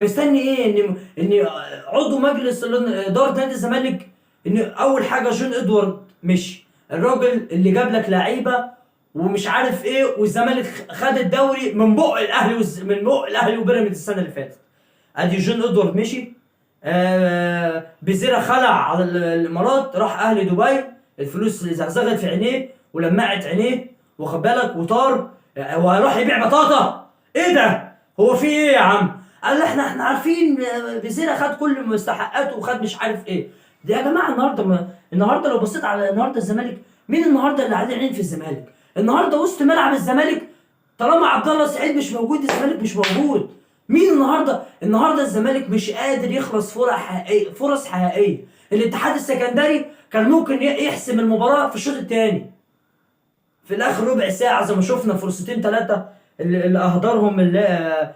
مستني ايه؟ ان عضو مجلس ادارة نادي الزمالك، ان اول حاجة جون ادوارد مشي، الراجل اللي جاب لك لعيبة ومش عارف ايه، والزمالك خد الدوري من بق الاهلي من بق الاهلي وبيراميدز السنة اللي فاتت. ادي جون ادوارد مشي. بيزيرا خلع على الامارات، راح اهلي دبي، الفلوس اللي زغزغت في عينيه ولمعت عينيه، واخد بالك، وطار وهيروح يبيع بطاطا. ايه ده؟ هو في ايه يا عم؟ قال احنا عارفين بيزيرا خد كل مستحقاته وخد مش عارف ايه. ده يا جماعة النهارده النهارده لو بصيت على النهارده الزمالك، مين النهارده اللي عليه عين في الزمالك؟ النهارده وسط ملعب الزمالك طالما عبد الله سعيد مش موجود الزمالك مش موجود. مين النهارده؟ النهارده الزمالك مش قادر يخلص فرص حقيقية، فرص حقيقية. الاتحاد السكندري كان ممكن يحسم المباراة في الشوط الثاني، في الاخر ربع ساعة زي ما شفنا فرصتين ثلاثة اللي اهدرهم، اللي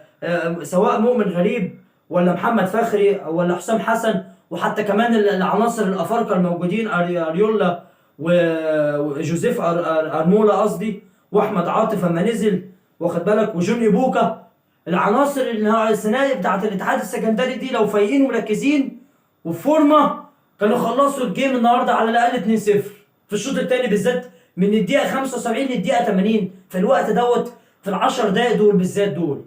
سواء مؤمن غريب ولا محمد فخري ولا حسام حسن، وحتى كمان العناصر الافارقة الموجودين اريولا وجوزيف ارمولا قصدي، واحمد عاطف لما نزل، واخد بالك، وجون ايبوكا. العناصر اللي السنة بتاعت الاتحاد السكندري دي لو فايقين ومركزين وفي فورمه كانوا خلصوا ال game النهارده على الاقل 2-0 في الشوط الثاني بالذات، من الدقيقة 75 للدقيقه 80 في الوقت دوت، في العشر دقايق دول بالذات دول.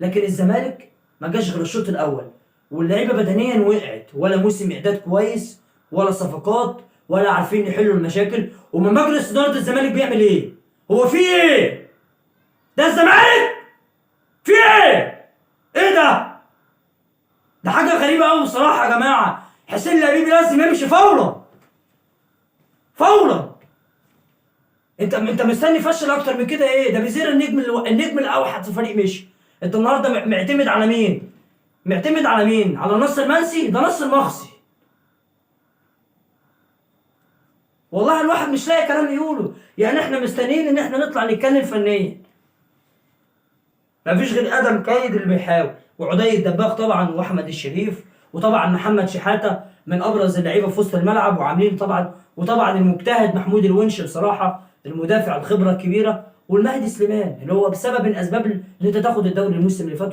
لكن الزمالك ما جاش غير الشوط الاول، واللعيبة بدنيا وقعت، ولا موسم اعداد كويس ولا صفقات ولا عارفين يحلوا المشاكل. ومن مجلس ادارة الزمالك بيعمل ايه؟ هو في ايه؟ ده الزمالك في ايه؟ ايه ده؟ ده حاجة غريبة قوي بصراحة يا جماعة. حسين لبيب لازم يمشي فورا فورا. انت مستني فشل اكتر من كده ايه؟ ده بيزير النجم الاوحد في الفريق مشي. انت النهارده معتمد على مين؟ معتمد على مين؟ على نصر منسي؟ ده نصر مخصي. والله الواحد مش لاقي كلام يقوله. يعني احنا مستنيين ان احنا نطلع نتكلم فنيا، مفيش غير ادم كايد اللي بيحاول، وعدي الدباغ طبعا، واحمد الشريف، وطبعا محمد شحاته من ابرز اللعيبة في وسط الملعب، وعاملين طبعا، وطبعا المجتهد محمود الونش بصراحة المدافع الخبرة الكبيرة، والمهدي سليمان اللي هو بسبب من اسباب اللي انت تاخد الدوري الموسم اللي فات.